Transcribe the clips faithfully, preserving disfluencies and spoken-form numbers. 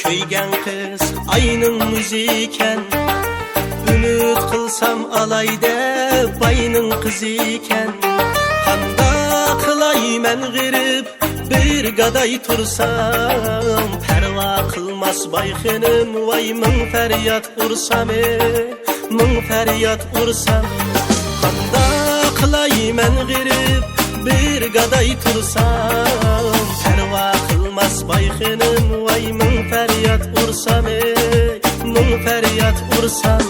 كۆيگەن قىز ئاينىڭ ئۆزى ئىكەن. ئۈمىد قىلسام ئالاي دەپ باينىڭ قىزى ئىكەن. قانداق قىلاي مەن غېرىب بىر گاداي تۇرسام، پەرۋا قىلماس باي خېنىم، ۋاي مىڭ پەرياد ئۇرسام، ئەي، مىڭ پەرياد ئۇرسام. قانداق قىلاي مەن غېرىب بىر گاداي تۇرسام، پەرۋا قىلماس باي خېنىم، ۋاي مىڭ پەرياد ئۇرسام، ئەي، مىڭ پەرياد ئۇرسام.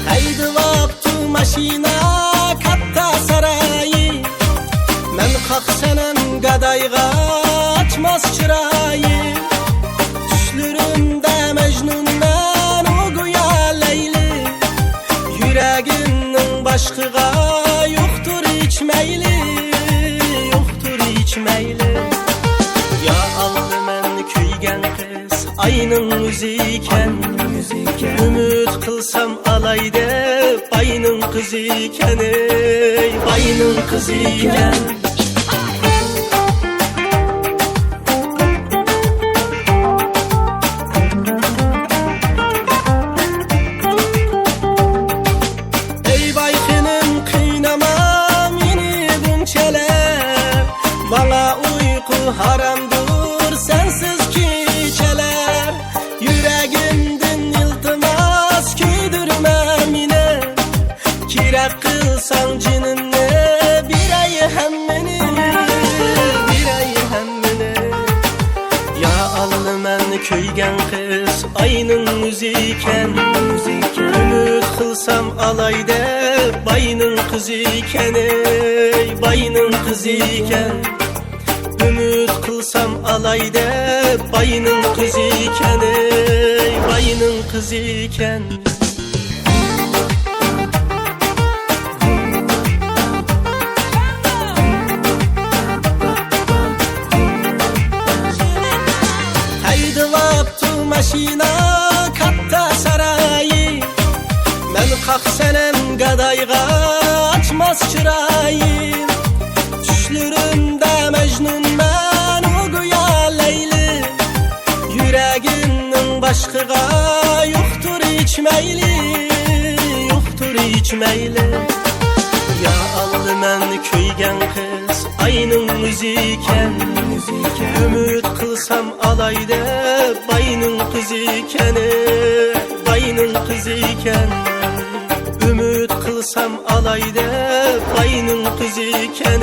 ھەيدىۋاپتۇ ماشىنا كاتتا سارايى، مەن قاقسىنىم گادايغا ئاچماس چىرايى. چۈشلىرىمدە مەجنۇنمەن ئۇ گويا لەيلى، يۈرەگىمنىڭ باشقىغا يوقتۇر ھېچ مەيلى، يوقتۇر ھېچ مەيلى. يا ئاللا، مەن كۆيگەن قىز ئاينىڭ ئۆزى ئىكەن. ئۈمىد قىلسام ئالاي دەپ باينىڭ قىزى ئىكەن، ئەي، باينىڭ قىزى ئىكەن. ئەي باي خېنىم، قىيناما مېنى بۇنچىلەر، ماڭا ئۇيقۇ ھارامدۇر سەنسىز كېچىلەر. يۈرەگىمدىن ئىلتىماس، كۆيدۈرمە مېنى، كېرەك قىلساڭ جېنىمنى، بېرەي ھەممىنى، بېرەي ھەممىنى. يا ئاللا، مەن كۆيگەن قىز ئاينىڭ ئۆزى ئىكەن. ئۈمىد قىلسام ئالاي دەپ باينىڭ قىزى ئىكەن، ئەي، باينىڭ قىزى ئىكەن. ئۈمىد قىلسام ئالاي دەپ باينىڭ قىزى ئىكەن، ئەي، باينىڭ قىزى ئىكەن. ھەيدىۋاپتۇ ماشىنا كاتتا سارايى، مەن قاقسىنىم گادايغا ئاچماس چىرايى. چۈشلىرىمدە مەجنۇنمەن ئۇ گويا لەيلى، يۈرەگىمنىڭ باشقىغا يوقتۇر ھېچ مەيلى، يوقتۇر ھېچ مەيلى. يا ئاللا، مەن كۆيگەن قىز ئاينىڭ ئۆزى ئىكەن. ئۈمىد قىلسام ئالاي دەپ باينىڭ قىزى ئىكەن، باينىڭ قىزى ئىكەن. ئۈمىد قىلسام ئالاي دەپ باينىڭ قىزى ئىكەن،